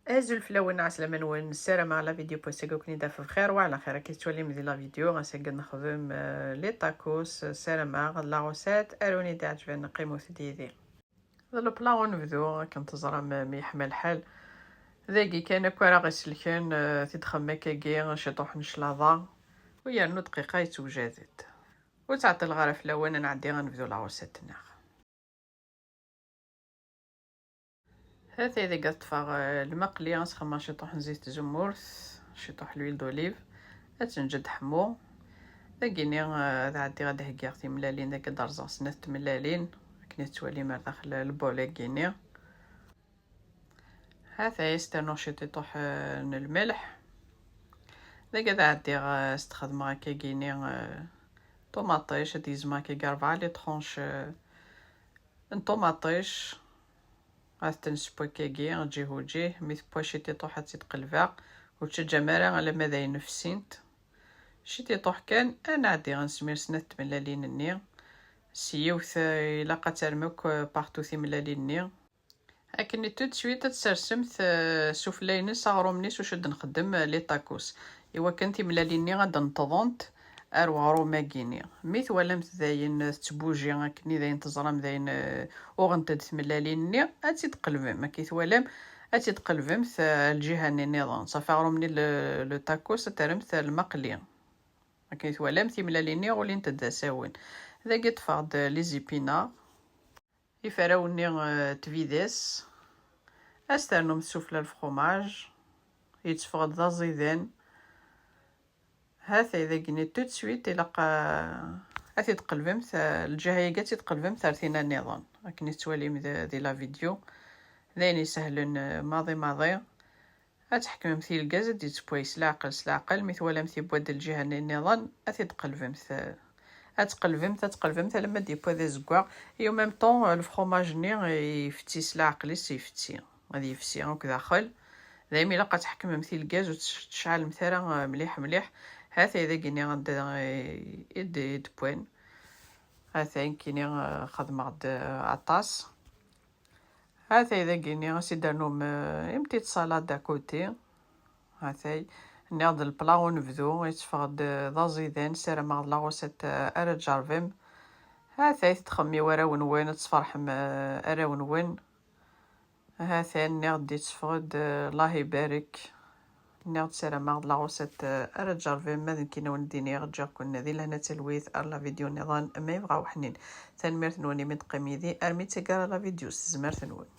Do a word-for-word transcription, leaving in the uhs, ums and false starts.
Azul fell-awen, ɛeslama-nwen, ssarameɣ la vidéo n wass-agi ad ken-id-taf bxir wa ɛla xir. Akka tettwalim di la vidéo, ass-agi ad nexdem, euh, les tacos. Ssarameɣ la recette ad wen-iɛǧeb, qqimet yid-i. D le plat unebdu, akken teẓram mi yeḥma lḥal. Dagi kan akk ara ɣ-iselken, euh, ad t-id-nexdem akkagi, ciṭuḥ n cclaḍa, u yernu dqiqa yettewjad-d. Ur ttɛeṭṭileɣ ara fell-awen, ad nɛeddi ad nebdu la recette-nneɣ. Hatay dagi ad ṭṭfeɣ, eh, lmaqli, ad sxedmeɣ ciṭuḥ n zzit tzemmurt, ciṭuḥ l'huile d'olive, ad tenǧed ḥmu. Dagini, eh, ad ɛeddiɣ ad d-heggiɣ timellalin, dagi ad d-rẓeɣ snat tmellalin, akken i tettwalim ar daxel lbol-agi-ni. Hatay ad s-ternuɣ ciṭuḥ, eh, n lmelḥ. Dagi ad ɛeddiɣ, eh, ad s-d-xedmeɣ akkagi-ni, eh, ṭumaṭic, ad d-gezmeɣ akkagi rebɛa les tranches, eh, n ṭumaṭic, ad ten-ssewweɣ akkagi, ǧih u ǧih, mi tewwa ciṭuḥ ad tt-id-qelbeɣ, ur ttaǧǧam ara alamma d ayen fsint. Ciṭuḥ kan, ad nɛeddi ad nesmir snat tmellalin-nni, s yiwet, eh, ilaq ad terrem akk, eh, partout timellalin-nni. Akken tout de suite ad tsersemt, eh, sufella-ines aɣrum-nni s ucu d-nxeddem, eh, les tacos. Iwakken timellalin-nni ad d-neṭḍent ar weɣrum-agi-ni. Mi twalamt dayen tettbuji akken i dayen teẓram dayen, eh, uɣent-d tmellalin-nni, ad tt-id-qelbem. Akken twalam, ad tt-id-qelbemt, eh, lǧiha-nni nniḍen. Ṣafi aɣrum-nni le, le tacos ad terremt lmaqli. Akken twalam timellalin-nni ulint-d d asawen. Dagi ṭṭfeɣ-d les épinards. Iferrawen-nni, eh, n tbidas. Ad s-ternumt sufella lefromaj. Yetteffeɣ-d d aẓidan. Hatay dagini tout de suite ilaq, eh, ad t-id-qelbemt, eh, lǧiha-agi ad tt-id-qelbemt ar tina nniḍen. Akken i tettwalim di, di la vidéo. D ayen isehlen, eh, maḍi maḍi. Ad tḥekmemt i lgaz, ad d-yettewway s leɛqel, s leɛqel. Mi twalamt yewwa-d lǧiha-nni nniḍen, ad t-id-tqelbemt. Ad tqelbemt, ad tqelbemt, alamma d-yewwa d azeggaɣ. Et en même temps, lefromaj-nni ifetti s leɛqel-is, ifetti. Ad yefsi akk daxel. Daymi ilaq ad tḥekmemt i lgaz, ur tec-, tceɛlemt ara, eh, mliḥ, mliḥ. Hatay dagini anda, eh, i d-, i d-wwan. Hatay nekkini, eh, xedmeɣ-d, eh, aṭas. Hatay dagini, ad s-id-ternum, eh, une petite salade à côté. Hatay, nniɣ-d le plat unebdu, yetteffeɣ-d d aẓidan, ssarameɣ d la recette, eh, ara tjerrbem. Hatay tettxemmi warraw-nwen, ad tesferḥem, eh, arraw-nwen. Hatay, nniɣ-d yetteffeɣ-d, eh, Allah ibarek. Nniɣ-d ssarameɣ d la recette, eh, ara tjerrbem, ma d nekkini ad wen-d-iniɣ, ǧǧiɣ-ken di lehna d talwit ar la vidéo nniḍen, ma yebɣa uḥnin. Tanemmirt-nwen imi d-teqqim yid-i armi d taggara la vidéo s tezmert-nwen.